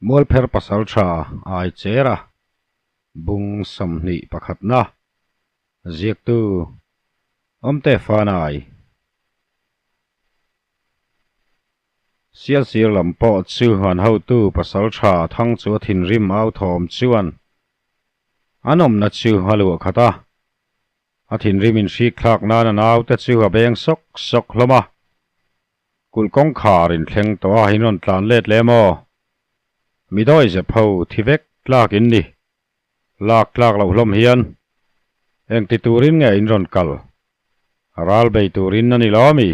Mualpher pasaltha ai chera bung 21na ziaktu Awmte Fanai. Sialsir lam pawh chu an hotu pasaltha thang chu a thinrim au thawm chuan an awmna chu a luah khat a. A thinrim inhrik thlak nan a naute chu a beng sawk sawk hlawm a. Kulh kawngkhar inthleng tawh a in rawn tlan let leh maw? Mi dawi zep ho thi vek tlak in ni. Lak tlak loh hlawm hian engti turin nge in rawn kal? Ral bei turin a ni lo ami?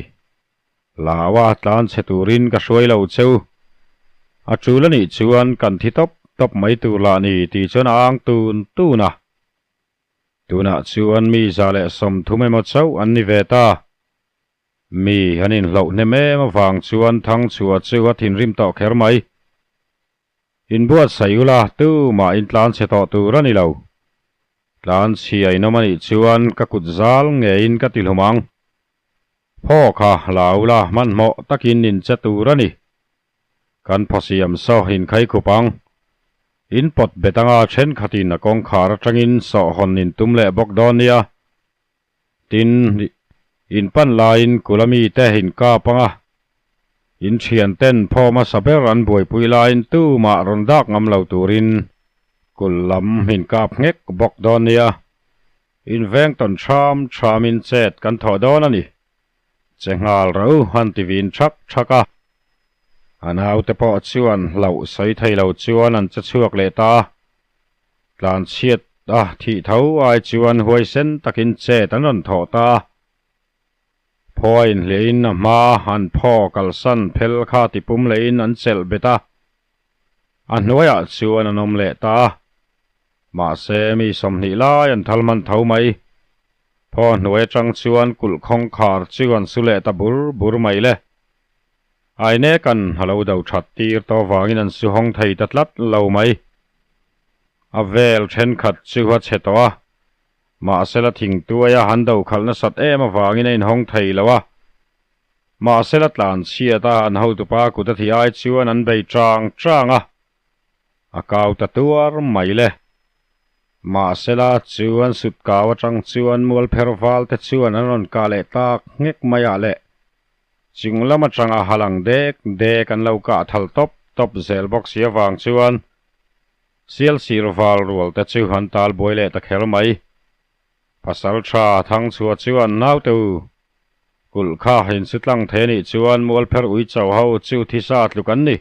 Laua tlan chhe turin ka hruai lo cheu. A tul a nih chuan kan thi tawp tawp mai tur lah ni tih chuan a ang tun tun a. Tunah chuan mi 130 emaw chauh an ni ve ta. Mi an inhloh hnem em avang chuan Thangchhuah chu a thinrim tawh kher mai. Inbuatsaih ula, tumah in tlan chhe tawh tur a ni lo. Tlan chhia in awm a nih chuan ka kut zal ngeiin ka ti hlum ang. Phaw kha la ula, hmanhmawh takin in che tur a ni. Kan phaw siam saw in khai khup ang. In pawt bet anga thenkhatin a kawngkhar atangin sawhhawn in tum leh bawk dawn nia. Tin, in pan laiin kula mite in kap anga. In thianten phaw hmasa ber an buaipui laiin tumah rawn dak ngam lo turin kul lam in kap nghek bawk dawn nia. In veng tawn ṭham ṭhamin chet kan thawh dawn a ni. Che nghal ro han ti vin ṭhak ṭhak a. A naute pawh chuan hlauh sawi thei lo chuan an che chhuak leh ta. Tlanchhiat a thih tho ai chuan huaisen takin chet an rawn thawh ta. Phaw a inhliahin a hma an phaw kalsan phel kha tipum lehin an chelh bet a. A hnuaiah chuan an awm leh ta. Mahse mi 20 lai an thal hman tho mai. Phaw hnuai atang chuan kulh khawngkhar chu an su leh ta bur bur mai le. Ainekan a lo do that tir tawh vangin an su hawng thei ta tlat lo mai. A vel thenkhat chu a chhe tawh a, mahse la thingtuaia han do khalh nasat em avangin a inhawng thei lo a. Mahse la tlan chhiat a an hotupa kut a thi ai chuan an bei chang chang a, a kau ta tuar mai le. Mahse la chu an sut kau atang chuan mualpher val te chuan an rawn kah leh tak nghek mai ah le. Chung lam atanga halang dek dek an lo kah thal tawp tawp zel bawk si avang chuan Sial sir val rual te chu an tal buai leh ta kher mai. Pasal tha Thangchhuah chuan naute u kulh kha insutlang thei anih chuan mualpher ui cho ho chu thisa tluk an ni.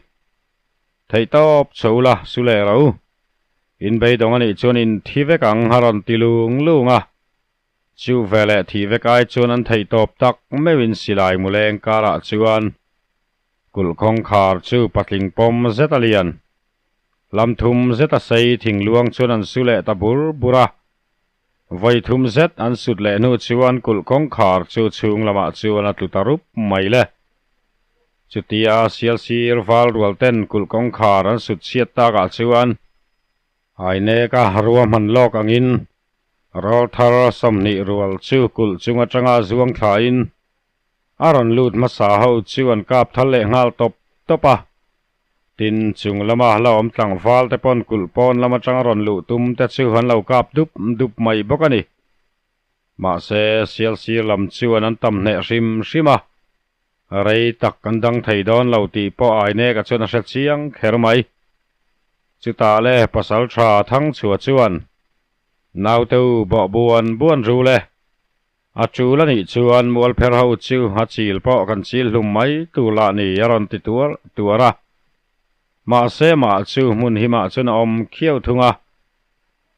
Theihtawp chho ula su leh ro. Inbeidawng anih chuan in thi vek ang a rawn ti lung lung a. Chu veleh thih vek ai chuan an theihtawp tak meuhin silai muleng karah chuan kulh kawngkhar chu patling pawm zet a lian. Lam thum zet a sei thingluang chuan an su leh ta bur bur a. Vawi thum zet an sut leh hnu chuan kulh kawngkhar chu chhung lamah chuan a tlu ta rup mai le. Chutia sialsir val rual ten kulh kawngkhar an sut chhiat takah chuan Aineka ruahman lawk angin rawl thar 20 rual chu kulh chung atanga zuang thlain a rawn lut hmasa ho chu an kap thal leh nghal tawp tawp a. Tin, chung lama la awm tlangval te pawn kulh pawn lam atanga rawn luh tum te chu an lo kap dup dup mai bawk a ni. Mahse, sialsir lam chuan an tam hneh hrim hrim a, rei tak an dang thei dawn lo tih pawh Aineka chuan a hre chiang kher mai. Chutah le pasal tha Thangchhuah chuan, Naute u bawh buan buan rul e. A tul a nih chuan mualpher ho chu a chil pawh kan chil hlum mai tur lah ni a rawn ti tuar tuar a. Mahse mah chu hmun himah chuan a awm khiau thung a.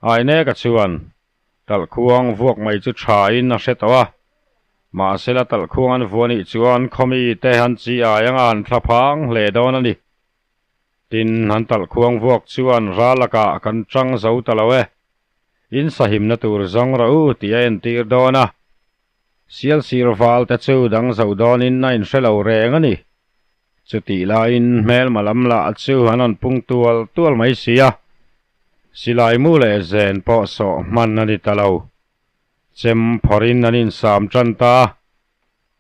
Aineka chuan talhkhuang vuak mai chu thain a hre tawh a. Mahse la talhkhuang an vuah nih chuan khawmi te an chi ai anga an thla phang hle dawn a ni. Tin, an talhkhuang vuak chuan ral lakah kan chang zo ta lo e. In sahimna tur zawng rawh u tih a entir dawn a. Sialsir val te chu dang zo dawnin a inhre lo reng a ni. Chutih laiin hmelma lam lah chu an rawn pung tual tual mai si a. Silai mu leh zen pawh sawh hman a ni ta lo. Chem phawrhin an insam tan ta.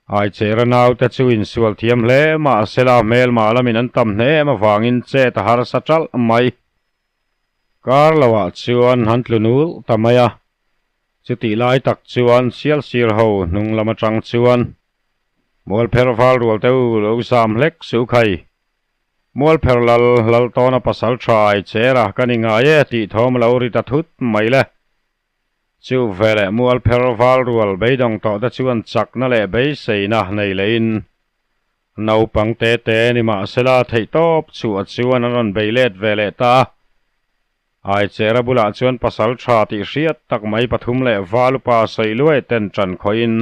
Aichera naute chu insual thiam hle mah sela hmelmah lamin an tam hne em avangin chet a harsa ṭalh mai. Kar loah chuan han tlu nul ta mai a. Chutih lai tak chuan sialsir ho hnung lam aṭang chuan Mualpher val rual te u lo zam hlek suh khai. Mualpher lal lal tawna pasal ṭha Aichera ka ni ngai e tih thawm a lo ri ta thut mai le. Chu veleh mualpher val rual beidawng tawh te chuan chakna leh beiseina nei lehin naupang te te ni mahsela theihtawp chhuah chuan an rawn bei let ve leh ta a. Aichera bulah chuan pasal tha tih hriat tak mai pathum leh val upa sawi luai ten ṭan khawhin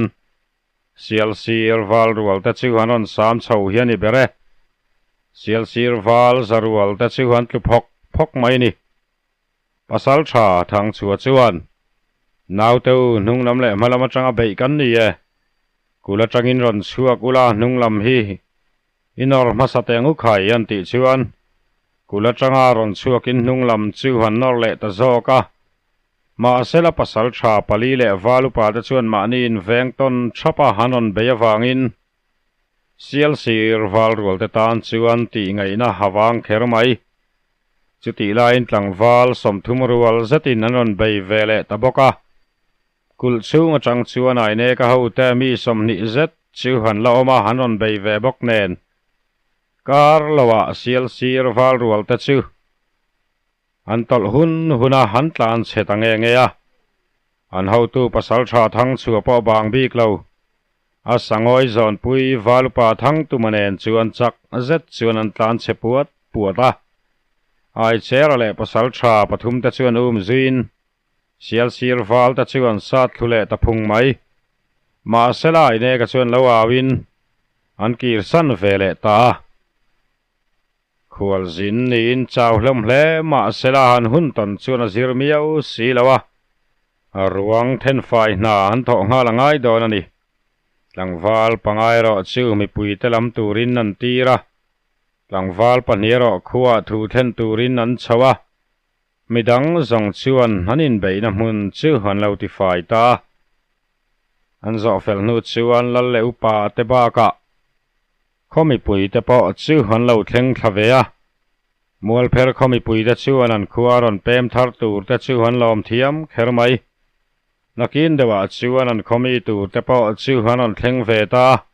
Sialsir val rual te chu an rawn sam chho hi a ni ber e. Sialsir val za rual te chu an tlu phawk phawk mai a ni. Pasal tha Thangchhua chuan, Naute u, hnung lam leh hma lam atanga beih kan ni e. Kul atangin rawn chhuak ula hnung lam hi i nawr hmasa teng u khai an tih chuan kul atanga rawn chhuakin hnung lam chu han nawr leh ta zawk a. Mahsela pasal tha pali leh val upa te chuan mahni inveng tawn thap a han rawn bei avangin Sialsir val rual te tan chuan tih ngaihna ha vang kher mai. Chutih laiin tlangval 30 rual zetin an rawn bei ve leh ta bawk a. Kulh chhung atang chuan Aineka hote mi 20 zet chu han la awm a, an rawn bei ve bawk nen. Kar loah Sialsir val rual te chu an tawlh hun hun a, an tlan chhe ta nge nge a. An hotu pasal tha Thangchhuah pawh bang bik lo. A sangawi zawnpui Valupa Thangtuma nen chuan chak zet chuan an tlan chhe puat puat a. Aichera leh pasal tha pathum te chuan um zuiin Sialsir val te chu an sat thlu leh ta phung mai. Mahsela Aineka chuan lo auin an kirsan ve leh ta a. Khualzin niin chau hlawm hle mahsela han hun tawn chuan a zir miau si lo a, ruang thenfai hna an thawh nghal a ngai dawn a ni. Tlangval panga erawh chu mipuite lam turin an tir a, tlangval pahnih erawh khuaah thu thlen turin an chho a, midang zawng chuan an inbeihna hmun chu an lo tifai ta a. An zawh fel hnu chuan lal leh upa te bakah Khaw mipuite pawh chu an lo thleng thla ve a, Mualpher khaw mipuite chuan an khua rawn pem thar tur te chu an lawm thiam kher mai. Nakin deuhah chuan an khaw mi tur te pawh chu an rawn thleng ve ta a,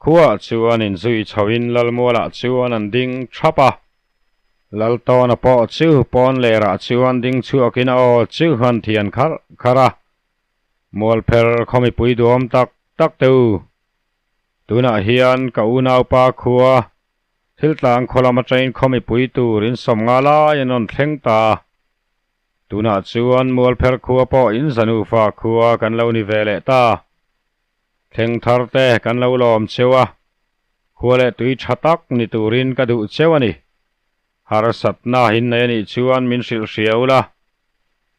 khuaah chuan inzui chhoin Lalmualah chuan an ding thap a, Laltawna pawh chu pawn lerah chuan ding chhuakin a aw chu an thian kharh kharh a, Mualpher khaw mipui duhawm tak tak te u. Tunah hian ka unaupa khua thil tlang khaw lam atangin khaw mipui tur in 50 lai an rawn thleng ta. Tunah chuan Mualpher khua pawh in zanufa khua kan lo ni ve leh ta. Thleng thar te kan lo lawm cheu a, khua leh tui tha tak ni turin ka duh cheu a ni. Harsatna in nei a nih chuan min hrilh hria ula,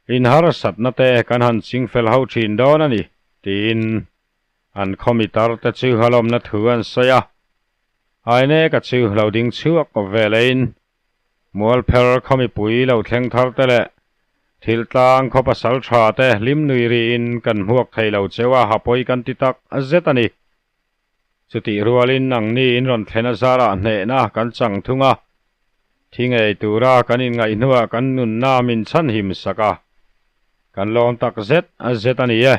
in harsatna te kan han chingfel ho thin dawn a ni, tiin An khawmi tar te chu halawmna thu an sawi a, Aineka chu lo ding chhuak ve lein Mualpher khawmipui lo thleng thar te leh thil tlang khaw pasal tha te hlim nui riin kan hmuak thei lo cheu a, hapawi kan ti tak zet a ni. Chutih rualin nangni in rawn thlen a zarah hnehna kan chang thung a, thi ngei tura kan inngaih hnuah kan nunna min chhanhim sak a, kan lawm tak zet zet a ni e.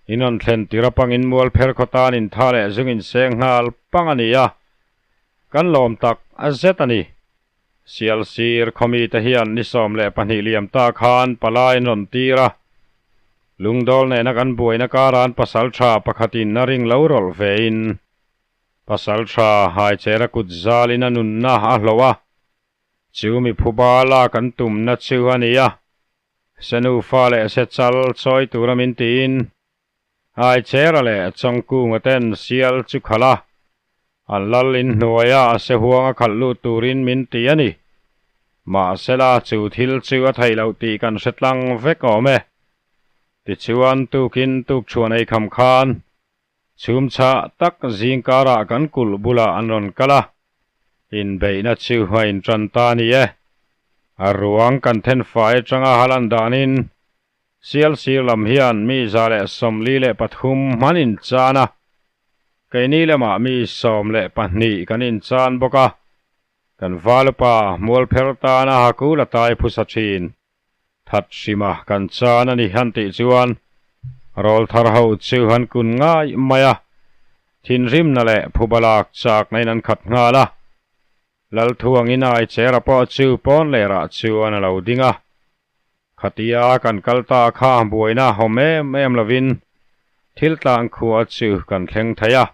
In rawn thlen tir apangin Mualpher khaw tan in tha leh zung in seng nghal pang a ni a, kan lawm tak a zet a ni. Sialsir khawmi te hian ni 12 liam ta khan palai an rawn tir a, lungdawl nena kan buaina karan pasal tha pakhatin a ring lo rawlh vein pasal tha haichera kut zalin a nunna a hloh a, chu mi phuba lak an tumna chu a ni a. Se nufa leh se chal chawi tura min tiin Aichera leh Chawngkunga ten sial chu khalh a, an lal in hnuaia a se huanga khalh lut turin min ti a ni. Mahsela chu thil chu a theih loh tih kan hre tlang vek awm e. Tichuan tukin tukchhuan ei kham khan chhum chhah tak zingkarah kan kulh bulah an rawn kal a, inbeihna chu a intan ta a ni e. A ruang kan then fai atanga halan danin Sialsir lam hian mi 143 hman inchan a. Keini lamah mi 12 kan inchan bawk a, kan valupa mualpher tana hakul a tai phusa thin. That hrima kan chan a ni han tih chuan rawlthar ho chu han kun ngai mai a, thinrimna leh phubalak chakna in an khat nghal a. Lalthuangin ai chera pawh chu pawn lerah chuan a lo ding a. Khatia kan kal ta kha buaina hawm em em lovin thil tlang khua chu kan thleng thei a.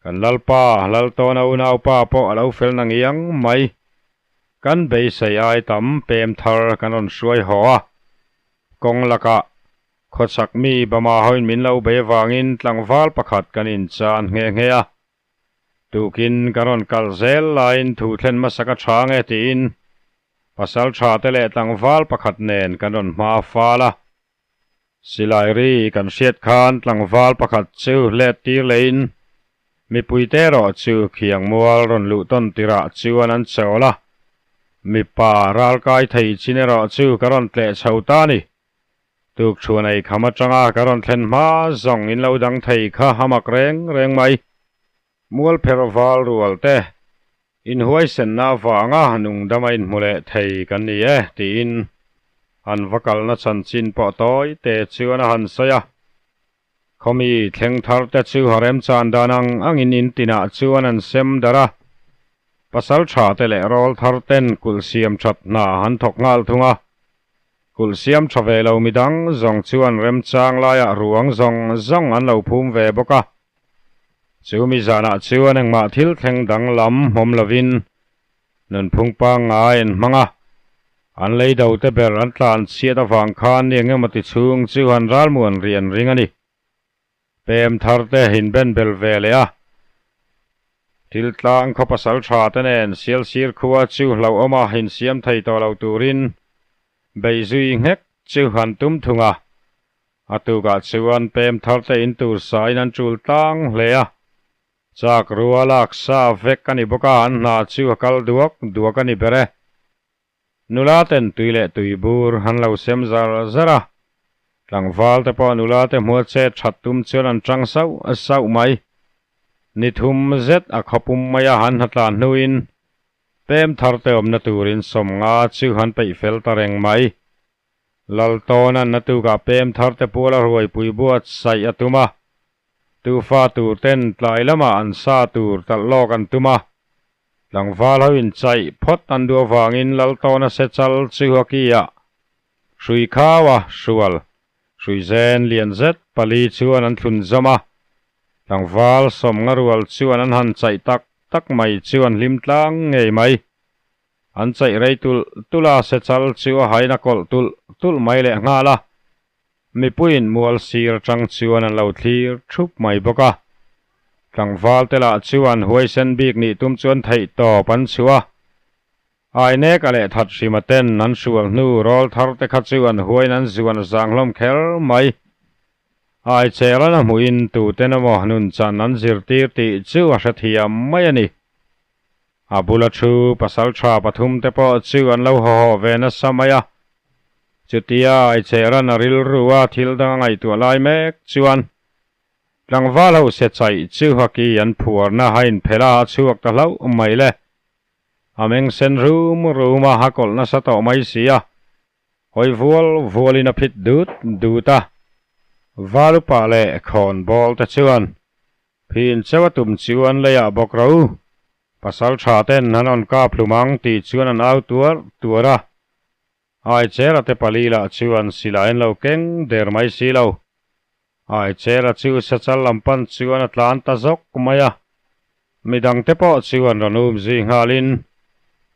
Kan Lalpa, Laltawna unaupa pawh a lo fel na ngiang mai. Kan beisei ai tam pem thar kan rawn hruai haw a. Kawng lakah khawchhak mi Bama hoin min lo bei avangin tlangval pakhat kan inchan nghe nghe a. Tukin ka rawn kal zel laiin thu thlen hmasa ka tha nge tiin pasal tha te leh tlangval pakhat nen kan rawn hma fal a. Silai ri kan hriat khan tlangval pakhat chu let tir leiin mipui te erawh chu khiang mual rawn luh tawn tirah chuan an chawl a. Mipa ralkai thei chin erawh chu ka rawn tleh chho ta a ni. Tukchhuan ei kham atanga ka rawn thlen hma zawng in lo dang thei kha a mak reng reng mai. Mualpher val rual te inhuaisenna avanga nungdama inhmu leh thei kan ni e tiin an va kalna chanchin pawh tawi te chuan a han sawi a. Khawmi thleng thar te chu a remchan dan ang angin in tinah chuan an sem darh a. Pasal tha te leh rawl thar ten kulh siam that hna an thawk nghal thung a. Kulh siam tha ve lo midang zawng chuan remchang laiah ruang zawng zawng an lo phum ve bawk a. Chu mi zanah chuan engmah thil thleng danglam hmawm lovin Nunphung pangngai an hmang a, an lei do te ber an tlan chhiat avang khan ni engemaw ti chhung chu han ralmuan rih an ring a ni. Pem thar te inben bel ve leh a, thil tlang khaw pasal tha te nen sialsir khua chu hlauhawma insiam thei tawh lo turin beizui nghek chu han tum thung a, a tukah chuan pem thar te in tur sain an tul tlang hle a. Chak rua lak sa vek a ni bawk a, an hna chu a kal duak duak a ni ber e. Nula ten tui leh tui bur an lo sem zar zar a, tlangval te pawh nula te hmua chet that tum chuan an tang sauh sauh mai. Ni thum zet a khawpum mai a han hnatlan hnuin pem thar te awmna turin sawmnga chu han peih fel ta reng mai. Laltawna natukah pem thar te puala ruaipui buatsaih a tum a, tufa tur ten tlai lamah an sa tur talh lawk an tum a. Tlangval ho inchaih phawt an duh avangin Laltawna se chal chu a kiah hrui khau a, hrual hrui zen lian zet pali chuan an thlun zawm a. Tlangval sawmnga rual chuan an han chaih tak tak mai chu an hlim tlang ngei mai. An chaih rei tulh tulh a, sechal chu a hain a kawlh tulh tulh mai leh nghal a. Mipuiin mual sir atang chuan an lo thlir thup mai bawk a. Tlangval te lah chuan huaisen bik nih tum chuan theih tawp an chhuah a. Ainek a leh that hrima ten an hrual hnu rawl thar te kha chu an huain an zuan zang hlawm kher mai. Aichel an a hmuhin tuten emaw nunchan an zirtir tih chu a hrethiam mai a ni. A bula thu pasal tha pathum te pawh chu an lo haw haw ve nasa mai a. Chutia Aichhera'n a rilru a thil dang a ngaihtuah lai mek chuan tlangval ho se chaih chu haki an phuarna a inphelh a, a chhuak ta hlauh mai le. A meng sen rum rum a, a kawlh nasa tawh mai si a. Hawi vual vualin a phit dut dut a. Valupa leh khawnbawl te chuan Phin cheu a tum chuan leiah bawk ro u. Pasal tha ten an rawn kap hlum ang tih chuan an au tuar tuar a. Aichera te pali lah chuan silai an lo keng der mai si lo. Aichera chu sachal lam pan chuan a tlan ta zawk mai a. Midang te pawh chuan rawn um zui nghalin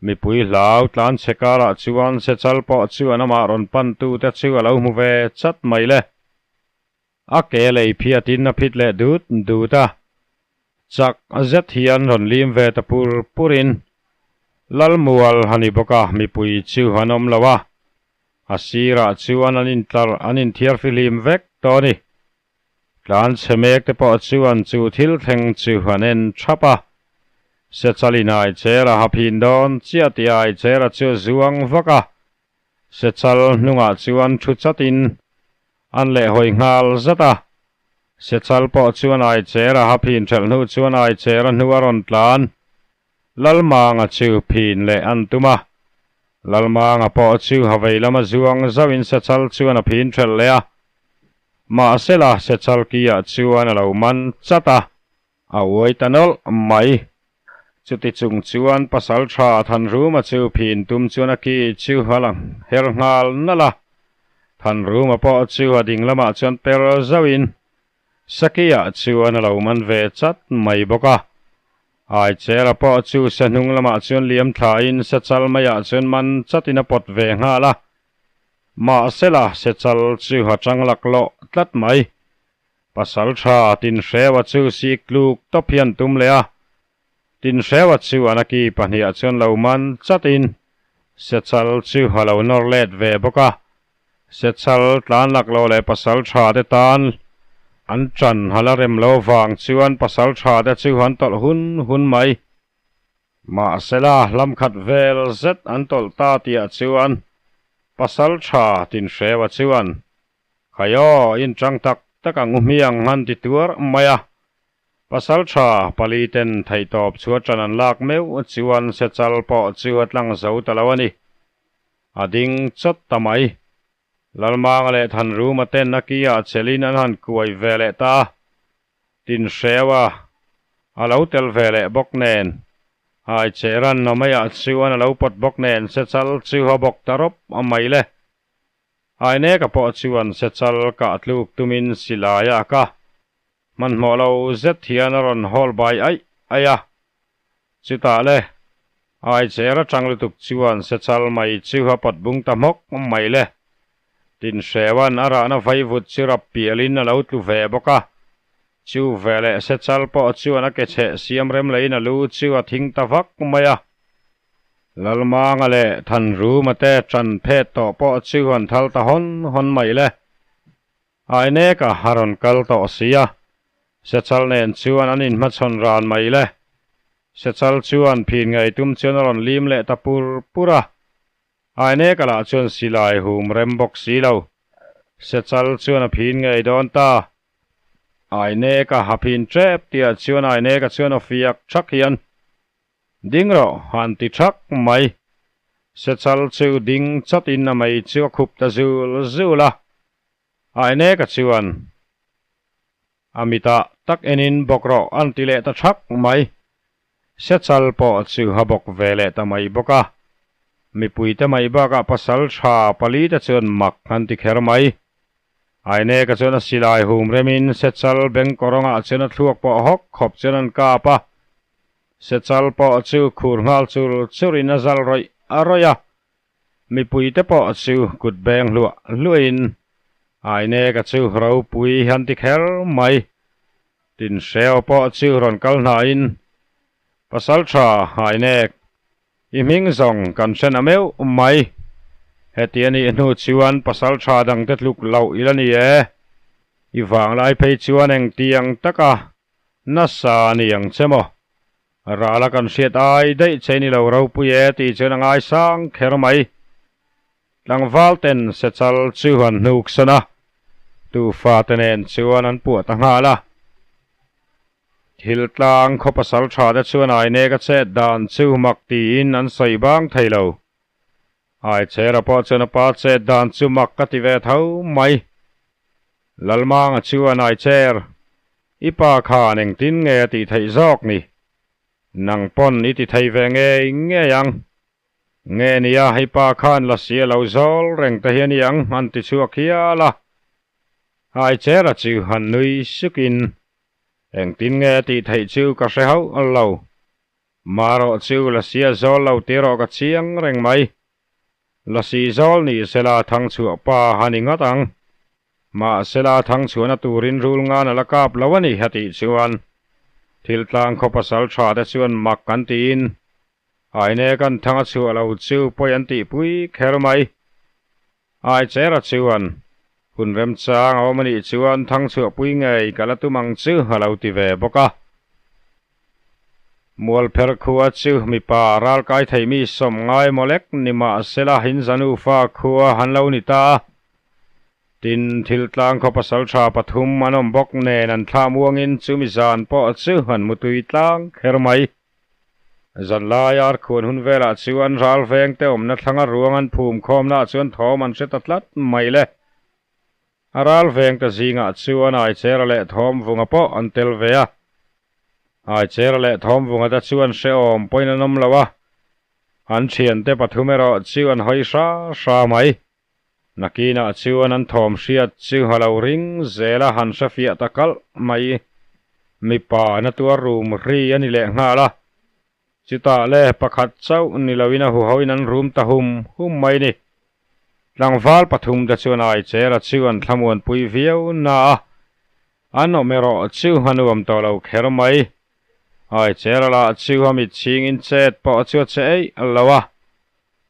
mipui hlau tlan chhe karah chuan sechal pawh chuan amah rawn pan tu te chu a lo hmu ve chat mai le. A ke lei phiatin a phit leh dut dut a, chak zet hian rawn lim ve ta pur purin Lalmual a ni bawk a, mipui chu an awm lo a, a sirah chuan an intlar an inthiar fihlim vek tawh a ni. Tlan chhe mek te pawh chuan chu thil thleng chu an en thap a, Sechalin Aichera ha phin dawn chiah tih Aichera chu a zuang vak a, Sechal hnungah chuan thu chatin an lehhawi nghal zat a. Sechal pawh chuan Aichera ha phin ṭhelh hnu chuan Aichera hnu a rawn tlan. Lalmanga chu phin leh an tum a. Lalmanga pawh chu ha vei lama zuang zauhin Sechal chuan a phin ṭhelh leh a. Mahsela Sechal kiah chuan a lo man chat a. A uai ta nawlh mai. Chuti chung chuan pasalṭha Thanruma chu phin tum chuan a ki chu a la her nghal nalh a. Thanruma pawh chu a ding lamah chuan per zauhin Sakiah chuan a lo man ve chat mai bawk a. Aichera pawh chu sa hnung lamah chuan liam thlain sechal maiah chuan man chatin a pawt ve nghal a. Mahsela sechal chu a chang laklawh tlat mai. Pasalṭha Tinhreua chu sik tluk tawp hian tum leh a, Tinhreua chu an a ki pahniah chuan lo man chatin Sechal chu a lo nawr let ve bawk a. Sechal tlan lak lo leh pasalṭha te tan an ṭan a la rem lo vang chuan pasalṭha te chu an tawlh hun hun mai. Mahsela hlamkhat vel zet an tawlh ta tihah chuan pasalṭha Tinhreua chuan Khai aw, inchang tak tak ang u hmiang han ti tuar mai a. Pasalṭha pali ten theihtawp chhuah ṭan an lak meuh chuan sechal pawh chu a tlang zo ta lo a ni. A ding chawt ta mai. Lalmanga leh Thanruma ten a kiah chelin an han kuai ve leh ta a. Tinhreua a lo tel ve leh bawk nen, Haicheran Namaiah chuan a lo pawt bawk nen sechal chu a bawk ta rawp a mai le. Aineka pawh chuan sechal kah tluk tumin silai a ak a, hmanhmawh lo zet hian a rawn hawl bai aih aih a. Chutah le, Aicher atang lutuk chuan sechal mai chu a pawt bung ta hmawk mai le. Tinhreuan a rahna vaivut chu rap pialin a lo tlu ve bawk a. Chu veleh sechal pawh chuan a ke chheh siam rem leiin a lu chu a thing ta vak mai a. Lalmanga leh Thanruma te ṭan phet tawh pawh chu an thal ta hawn hawn mai le. Aineka a rawn kal tawh si a, Sechal nen chuan an inhmachhawn ran mai le. Sechal chuan phin ngei tum chuan a rawn lim leh ta pur pur a. Aineka lah chuan silai hum rem bawk si lo. Sechal chuan a phin ngei dawn ta. Aineka ha phin ṭep tihah chuan Aineka chuan aw fiak ṭhak hian Ding rawh, han ti thak mai. Sechal chu ding chatin a mei chu a khup ta zul zul a. Aineka chuan a mitah tak enin bawk rawh an ti leh ta thak mai. Sechal pawh chu a bawk ve leh ta mai bawk a. Mipuite mai bakah pasal tha pali te chuan mak an ti kher mai. Aineka chuan a silai hum remin Sechal beng kawrawngah chuan a thluak pawh hawk khawp chuan an kap a. Sechal pawh chu khur nghal chur churin a zal rawih a rawih a, mipuite pawh chu kut beng hluah hluahin Aineka chu ropui hian ti kher mai. Tinhreu pawh chu rawn kal hnaiin, Pasalṭha Ainek, i hming zawng kan hre na meuh mai. Heti a nih hnu chuan pasalṭha dangte tluk loh i la ni e. I vanglai phei chuan engtiang taka Nasa a ni ang che maw? Rala kan hriat ai daih che ni lo ropui e tih chuan a ngaisang kher mai. Tlangval ten sechal chu an hnuk san a, tufa te nen chuan an puah ta nghal a. Thil tlang khaw pasal tha te chuan ainek a chet dan chu mak tiin an sawi bang thei lo. Aichera pawh chuan a pa chet dan chu mak ka ti ve tho mai. Lalmanga chuan Aicher, i pa khan engtin nge a tih theih zawk ni? Nang pawn i ti thei ve ngei ngei ang. Nge nia i pa khan lasi a lo zawl reng te hi a ni ang an ti chhuak hial a. Aichera chu han nui sukin, Engtin nge a tih theih chu ka hre hauh lo. Marawh chu Lasi a zawl lo tih erawh ka chiang reng mai. Lasi zawl ni sela thangchhuah pa a ni ngawt ang. Mahsela thangchhuahna turin rul ngan a la kap lo a ni a tih chuan thil tlang khaw pasal tha te chuan mak an tiin Aine kan thang a chhuah lo chu pawi an tihpui kher mai. Aichera chuan hun remchang a awm a nih chuan thangchhuahpui ngei ka la tum ang chu a lo ti ve bawk a. Mualpher khua chu mipa ralkai thei mi sawm ngai maw lek ni mahsela Hinzanufa khua han lo ni ta a. Tin, thil tlang khaw pasaltha pathum an awm bawk nen an thlah muangin chumi zan pawh chu an mutui tlang kher mai. Zanlai ar khuan hun velah chuan ral vengte awmna thlanga ruang an phum khawmnaah chuan thawm an hre ta tlat mai le. A ral vengte zingah chuan Aichera leh Thawmvunga pawh an tel ve a. Aichera leh Thawmvunga te chuan hrehawm pawhin an awm lo a, an thiante pathum erawh chu an hawi hra hra mai. Nakinah chuan an thawm hriat chu a lo ring zel a, han hre fiah ta kalh mai. Mipa na tuar rum ri a ni leh nghal a. Chutah le pakhat chauh ni loin a huhoin an rum ta hum hum mai ni. Tlangval pathum te chuan Aichera chu an thlamuanpui viau na a, an awm erawh chu a nuam tawh lo kher mai. Aichera lah chu a mit chhingin chet pawh chu a che eih lo a.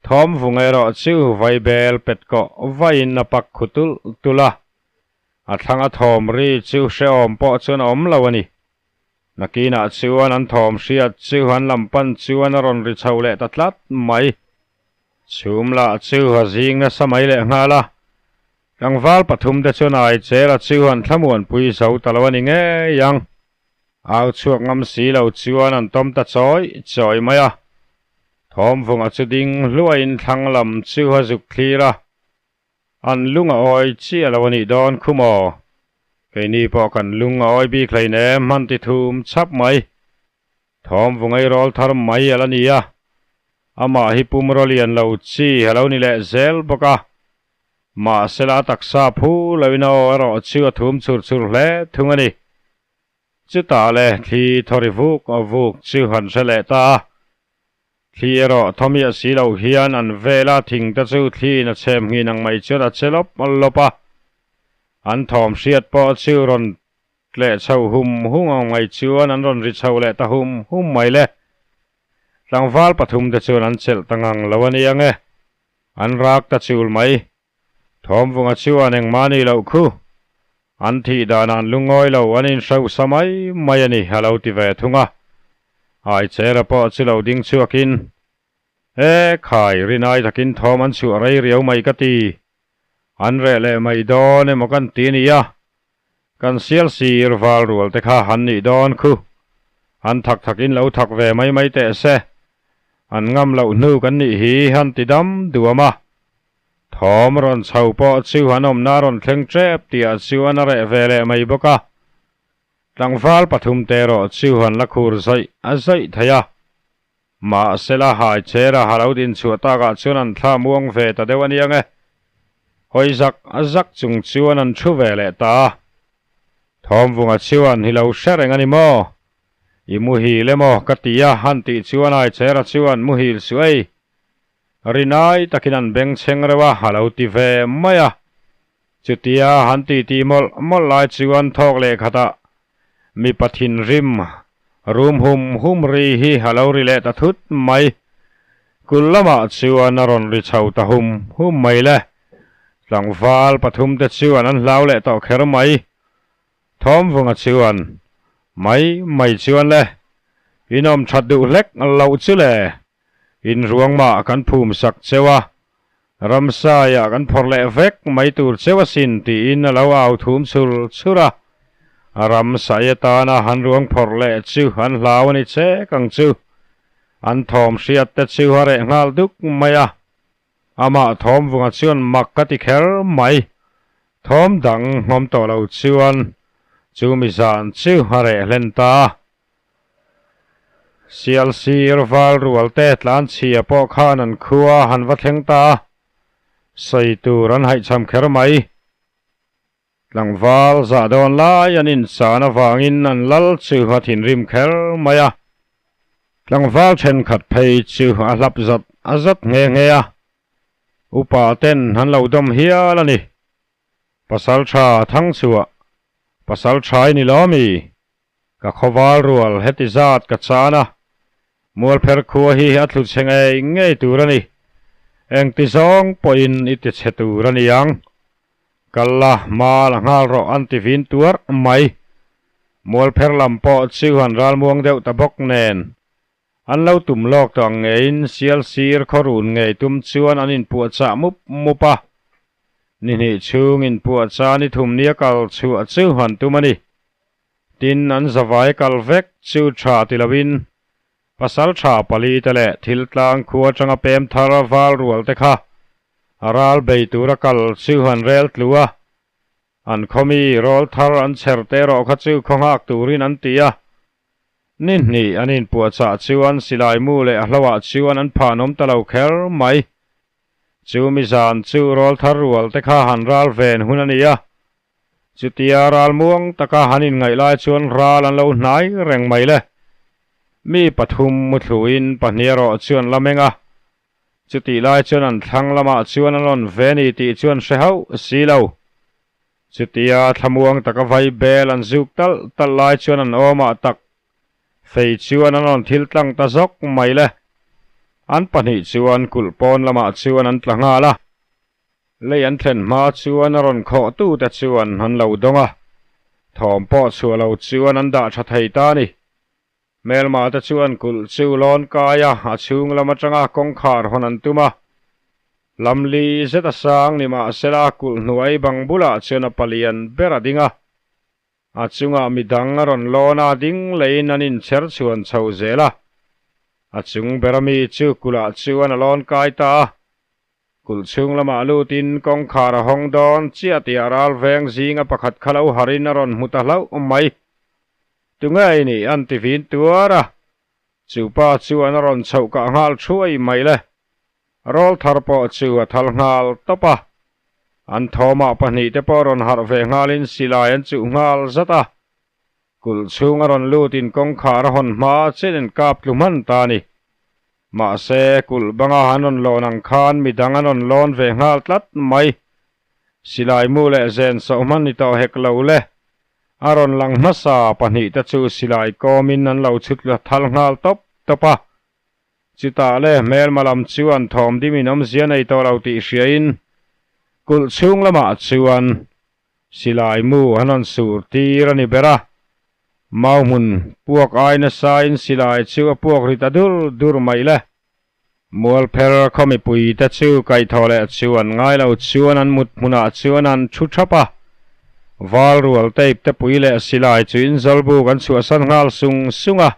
Thawm vung erawh chu vaibel pet kawh vaiin a pak khu tulh tulh a, a thlanga thawm ri chu hrehawm pawh chuan a awm lo a ni. Nakinah chuan an thawm hriat chu an lam pan chuan a rawn ri chho leh ta tlat mai. Chhum lah chu a zing nasa mai leh nghal a, tlangval pathum te chuan Aichela chu an thlamuanpui zo ta lo a ni ngei ang. Au chhuak ngam si lo chuan an tawm ta chawi chawi mai a. Thawmvunga chu ding hluaiin thlang lam chu a zuk thlir a. An lung a awi chiah lo a nih dawn khu maw? Keini pawh kan lung a awi bik hleinem hman ti thum chhap mai. Thawmvunga i rawl thar mai a la ni a. Amah hi pumraw lian lo chi a lo ni leh zel bawk a. Mahsela a taksa phu loin a aw erawh chu a thum chur chur hle thung a ni. Chutah le thli thawri vuk vuk chu han hre leh ta a. Thli erawh thawmiah si lo hian an vela thing te chu thliin a chhem nghin ang mai chuan a che lawp lawp a. An thawm hriat pawh chu rawn tleh chho hum hum ang mai chuan an rawn ri chho leh ta hum hum mai le. Tlangval pathum te chuan an chelh ta ngang lo a nia nge. An rak ta chul mai. Thawmvunga chuan engmah ni loh khu. An thih danah an lungawi lo, an inhrosa mai mai a ni, a lo ti ve thung a. Aichera pawh chu lo ding chhuakin, E khai, rinai takin thawm an chhuah rei riau mai ka ti. An reh leh mai dawn emaw kan ti a nia. Kan sial sir val rual te kha an nih dawn khu. An thak thakin lo thak ve mai mai teh se. An ngam loh hnu kan nih hi han ti dam duam a. Thawm rawn chho pawh chu an awmna rawn thleng tep tihah chuan a reh ve leh mai bawk a. Tlangval pathum te erawh chu an la khur zaih a zaih thei a. Mahsela haichera ha lo din chhuah takah chuan an thla muang ve ta deuh a nia nge. Hawi zak zak chung chuan an thu ve leh ta a. Thawmvunga chuan hi lo hre reng a ni maw? I muhil emaw ka ti a han tih chuan haichera chuan muhil suh ei. Rinai takin an bengchheng reuh a, a lo ti ve mai a. Chutia han titi mawlh mawlh lai chuan thawk leh khatah mipa thinrim rum hum hum ri hi a lo ri leh ta thut mai. Kul lamah chuan a rawn ri chho ta hum hum mai le. Tlangval pathum te chuan an hlau leh tawh kher mai. Thawmvunga chuan, Mai mai chuan le, inawm that duh hlek loh chu le. In ruangmah kan phum sak cheu a, ramsaiah kan phawrh leh vek mai tur cheu asin tiin a lo au thum chur chur a. Ramsai atana han ruang phawrh leh chu an hlau a ni chek ang chu. An thawm hriat te chu a reh nghal duk mai a. Amah thawmvunga chuan mak ka ti kher mai. Thawm dang nghawm tawh lo chuan chu mi zan chu a reh hlen ta a. Sial sir val rual te tlan chhia pawh khan an khua han va thleng ta a, sawi tur an haihchham kher mai. Tlangval zah dawn lai an insan avangin an lal chu a thinrim kher mai a, tlangval thenkhat phei chu a hlap zat a zat nghe nghe a, upa ten an lo dawm hial a ni. Pasal tha Thangchhuah, pasal tha i ni lo mi? Ka khawval rual heti zat ka chan a, Mualpher khua hi a thlu chhe ngei ngei tur a ni. Engti zawng pawhin i ti chhe tur a ni ang. Kal la, hma la nghal rawh an ti vin tuar mai. Mualpher lam pawh chu an ralmuang deuh ta bawk nen. An lo tum lawk tawh ang ngeiin sial sir khaw run ngei tum chuan an inpuahchah mup mup a. Ni hnih chhung inpuahchah ni thum nia kal chhuah chu han tum a ni. Tin, an zavai kal vek chu tha ti loin pasal tha pali te leh thil tlang khua atanga pem thar val rual te kha a ral bei tura kal chu han rel tlu a. An khawmi rawl thar an chher te erawh kha chu khaw nghak turin an ti a. Ni hnih an inpuahchah chuan silai mu leh a hloah chuan an phanawm ta lo kher mai. Chu mi zan chu rawl thar rual te kha han ral ven hun a ni a. Chutia ral muang taka han inngaih lai chuan ral an lo hnai reng mai le. Mi pathum muthluin pahnih erawh chu an la meng a. Chutih lai chuan an thlang lamah chuan an rawn ve ni tih chu an hre hauh si lo. Chutia thlamuang taka vai bel an zuk talh talh lai chuan an awmah tak Fei chuan an rawn thil tlang ta zawk mai le. An pahnih chuan kulh pawn lamah chuan an tla nghal a. Lei an thlen hma chuan a rawn khawh tute chuan an lo dawng a. Thawm pawh chhuah lo chuan an dah tha thei ta a ni. Hmelma te chuan kulh chu lawn kai a, a chhung lam atanga kawngkhar hawn an tum a. Lamli zet a sang ni mahsela kulh hnuai bang bulah chuan a palian ber a ding a. A chungah mi dang a rawn lawn a, ding leiin an inchher chhuan chho zel a. A chung bera mi chu kulhah chuan a lawn kai ta a. Kulh chhung lamah lutin kawngkhar a hawng dawn chiah tih ral veng zinga pakhat kha lo harin a rawn hmu ta hlauh mai. Tunge i nih an ti vin tuar a. Chu pa chuan a rawn chhoh kah nghal thuai mai le. Rawl thar pawh chu a thal nghal tawp a. An thawmah pahnih te pawh rawn harh ve nghalin silai an chuh nghal zat a. Kulh chhung a rawn lutin kawngkhar a hawn hma chen in kap tlu hman ta a ni. Mahse, kulh banga an rawn lawn ang khan midang an rawn lawn ve nghal tlat mai. Silai mu leh zen sawh hman ni tawh hek lo le. A rawn lang hmasa pahnih te chu silai kawmin an lo chhut la thal nghal tawp tawp a. Chutah le hmelma lam chuan thawm dim in awmzia nei tawh lo tih hriain kulh chhung lamah chuan silai mu an rawn sur tir a ni ber a. Mau hmun puak ai nasain silai chu a puak ri ta dur dur mai le. Mualpher khaw mipuite chu kaihthawh leh chuan ngai lo chuan an mut hmunah chuan an thu thap a. Val rual tape te pui leh silai chu inzawlbuk an chhuahsan nghal sung sung a.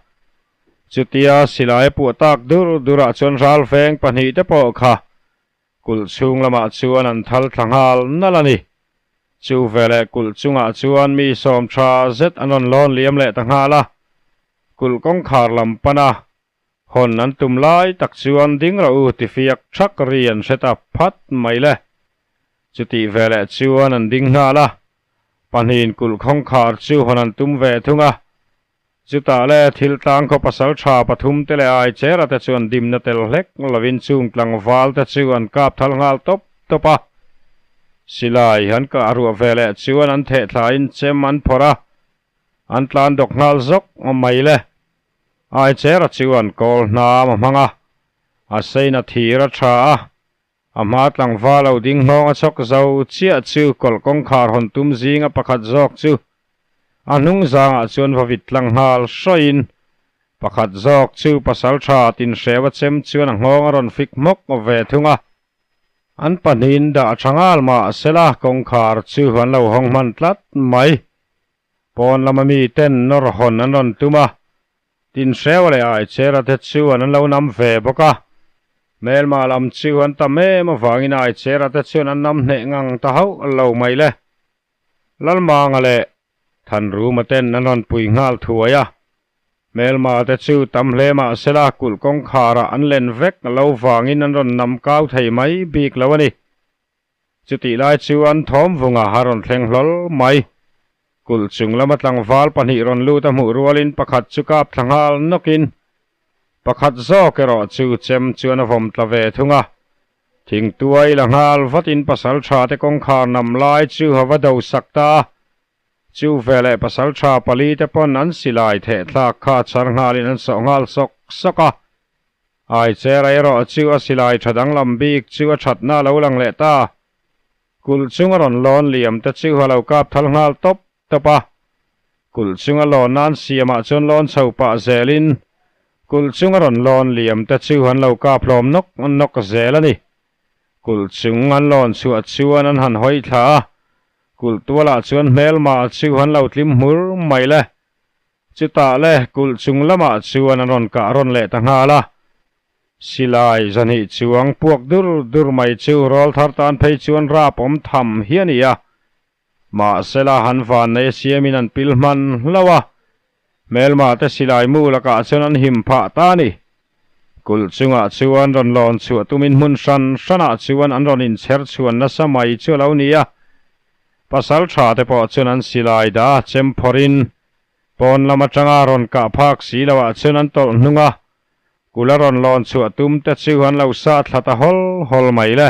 Chutia silai a puah tak dur durah chuan ral veng pahnih te pawh kha kulh chhung lamah chuan an thal thla nghal nalh a ni. Chu veleh kulh chungah chuan mi sawm tha zet an rawn lawn liam leh ta nghal a. Kulh kawngkhar lam pana Hawn an tum lai tak chuan ding rawh u ti fiak thak ri an hre ta phat mai le. Chutih veleh chuan an ding nghal a, pahnihin kulh khawngkhar chu hawn an tum ve thung a. Chutah le thil tlang khaw pasal tha pathum te leh ai chera te chuan dimna tel hlek lovin chung tlangval te chu an kap thal nghal tawp tawp a. Silai an kah ruah veleh chuan an theh thlain chem an phawrh a, an tlan dawk nghal zawk mai le. Aichera chuan kawl hnam a hmang a, a sein a thir a tha a, a hma tlangval lo ding nghawng a chhawk zo chiah chu kawlh kawngkhar hawn tum zinga pakhat zawk chu a hnung zangah chuan va vit tlang nghal hrawiin pakhat zawk chu pasal tha tinhreu a chem chuan a nghawng a rawn fik hmawk ve thung a. An pahnihin dah tha nghal mah sela kawngkhar chu an lo hawng hman tlat mai. Pawn lama mi ten nawr hawn an rawn tum a, Tinhreu leh Aichera te chuan an lo nam ve bawk a. Hmelma lam chu an tam em avangin Aichera te chuan an nam hneh ngang ta hauh lo mai le. Lalmanga leh Thanruma ten an rawn pui nghal thuai a. Hmelma te chu tam hle mahsela kulh kawngkharah an len vek lo vangin an rawn nam kau thei mai bik lo a ni. Chutih lai chuan thawmvunga a rawn thleng hlawl mai. Kulh chung lama tlangval pahnih rawn lut a hmuh rualin pakhat chu kap thla nghal nawkin pakhat zawk erawh chu chem chuan a vawm tla ve thung a. Thingtuai la nghal vatin pasal tha te kawngkhar nam lai chu a va do sak ta a. Chu veleh pasal tha pali te pawn an silai theh thlak kha chhar nghalin an sawh nghal sawk sawk a. Ai chera erawh chu a silai tha danglam bik chu a thatna a lo lang leh ta. Kulh chung a rawn lawn liam te chu a lo kap thal nghal tawp tawp a. Kulh chung a lawn nan siamah chuan lawn chho pah zelin kulh chung a rawn lawn liam te chu an lo kap hlawm nawk nawk zel a ni. Kulh chung an lawn chhuah chuan an han hawi thla a, kulh tualah chuan hmelma chu an lo tlim hmur mai le. Chutah le kulh chung lamah chuan an rawn kah rawn leh ta nghal a. Silai zahnih chuang puak dur dur mai chu rawlthar tan phei chuan rap awm tham hi a ni a. Mahsela han van nei siamin an pil hman hlauh a, hmelma te silai mu lakah chuan an him phah ta a ni. Kulh chungah chuan rawn lawn chhuah tumin hmun hran hranah chuan an rawn inchher chhuan nasa mai chu a lo ni a. Pasal tha te pawh chuan an silai dah a chem phawrhin pawn lam atanga rawn kah phak si loah chuan an tawlh hnung a, kulh a rawn lawn chhuah tum te chu an lo sah thla ta hawl hawl mai le.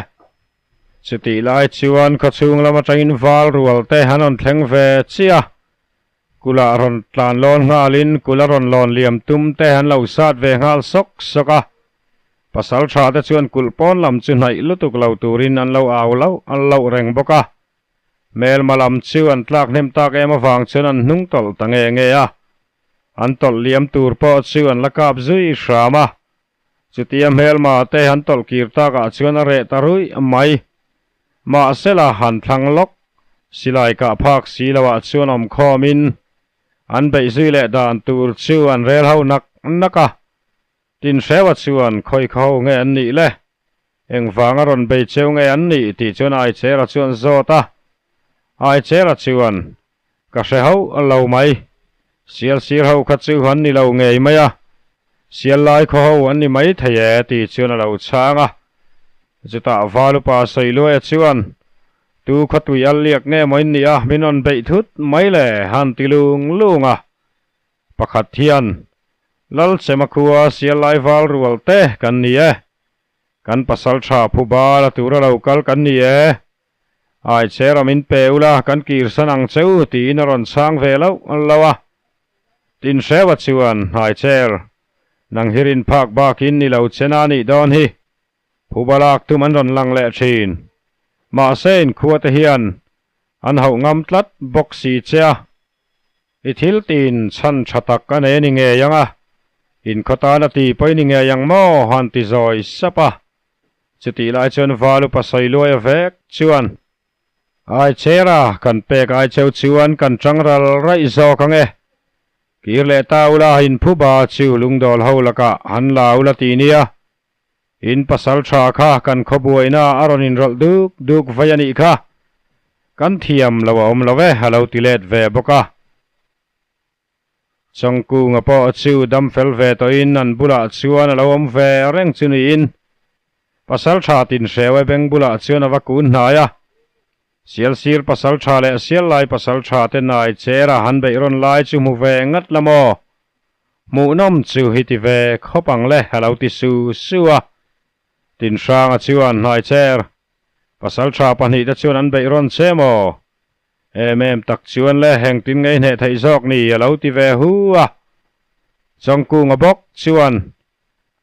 Chutih lai chuan khawchhung lam atangin val rual te an rawn thleng ve chiah a, kulh-ah rawn tlan lawn nghalin kulh a rawn lawn liam tum te an lo sat ve nghal sawk sawk a. Pasal tha te chuan kulh pawn lam chu hnaih lutuk lo turin an lo au loh loh reng bawk a. Hmelma lam chu an tlak hnem tak em avang chuan an hnung tawlh ta nge nge a. An tawlh liam tur pawh chu an la kap zui hram a. Chutia hmelma te han tawlh kir takah chuan a reh ta ruih mai. Mahsela han thlang lawk, silai kah phak si loah chuan awm khawmin an beih zui leh dan tur chu an rel ho nak nak a. Tinhreua chuan khawi kha ho nge an nih le? Engvanga rawn bei cheu nge an nih tih chuan Aichera chuan zawt a. Aichera chuan, Ka hre hauh lo mai. Sial sir ho kha chu an ni lo ngei mai a, sial lai khaw ho an ni mai thei e tih chuan a lo chhang a. Chutah Valupa Sawiluaia chuan, Tu khaw tui al liak nge maw in nih a, min rawn beih thut mai le, han ti lung lung a. Pakhat hian, Lalchema khua sial lai val rual te kan ni e. Kan pasal tha phu bal a tura lo kal kan ni e. Ai che ram in pe ula kan kirsan ang che u tiin a rawn chhang ve loh lo a. Tin Hrewa chuan, Hai chair, nang hi rin phak bakin ni lo che na nih dawn hi. Phuba lak tum an rawn lang leh thin. Mahse inkhua te hian an hauh ngam tlat bawk si che a. I thil tin chhan tha tak a nei a ni ngei ang a, inkhaw tan a ti pawh i ni ngei ang maw? han ti zawi sap a. Chutih lai chuan Val upa Sawiluaia vek chuan, Ai chera, kan pek ai cheu chuan kan tang ral raih zawk ang e. Kir leh ta ula inphuba chu lungdawl ho lakah han la ula ti nia. In pasal tha kha kan khawbuaina a rawn inrawlh duk duk vai a nih kha. Kan thiam lo a awm lo e, a lo ti let ve bawk a. Chawngkunga pawh chu dam fel ve tawhin an bulah chuan a lo awm ve reng chu niin pasal tha tinhreue beng bulah chuan a va kun hnai a. Sialsir pasal tha leh Siallai pasal tha te nai chera han beih rawn lai chu hmu ve ngat la maw? Hmuhnawm chu hi ti ve khawp ang le a lo ti su su a. Tinhranga chuan hnai chair pasal tha pahnihte chuan an beih rawn che maw? Em em tak chuan le hengtin ngei hneh theih zawk ni a lo ti ve hu a. Chawngkunga bawk chuan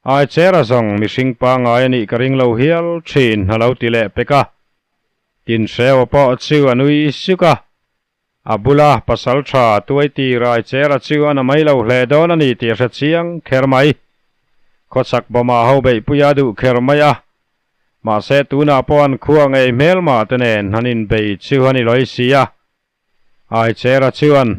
ai chair a zawng mihring pangai a nih ka ring lo hial thin a lo ti leh pek a. Tinhreua pawh chu a nui suk a. A bula pasal tha tuai ti rai chera chu a na mai lo hle dawn a ni tih a hre chiang kher mai. Khawchhak bawmah ho beihpuia duh kher mai a. Mahse tunah pawh an khua ngei hmelma te nen han inbei chu a ni lawi si a. Ai chera chuan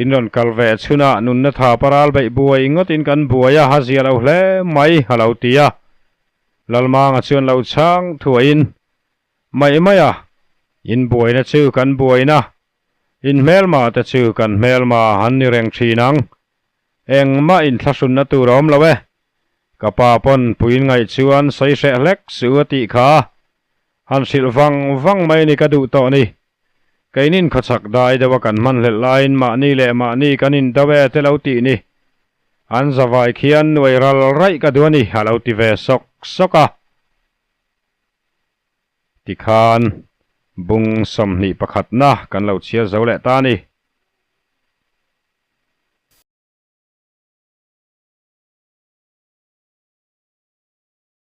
in rawn kal ve chhunah nunna tha paral beih buai ngawtin kan buai a, a zia lo hle mai a lo ti a. Lalmanga chuan lo chhang thuaiin Mai mai a, in buaina chu kan buaina, in hmelma te chu kan hmelma an ni reng thin ang. Engmah inthlahrunna tur a awm lo e. Ka pa pawn puin ngaih chuan sawi hreh hlek suh a tih kha. Han hrilh vang vang mai ni ka duh tawh ni. Keinin khawchhak dai deuha kan hman hlelh laiin mahni leh mahni kan indo e te lo tih ni. An zavai khian nuai ral raih ka duh a ni a lo ti ve sawk sawk a. Tikhan bung 21 na kan lo chhiar zo leh ta a ni.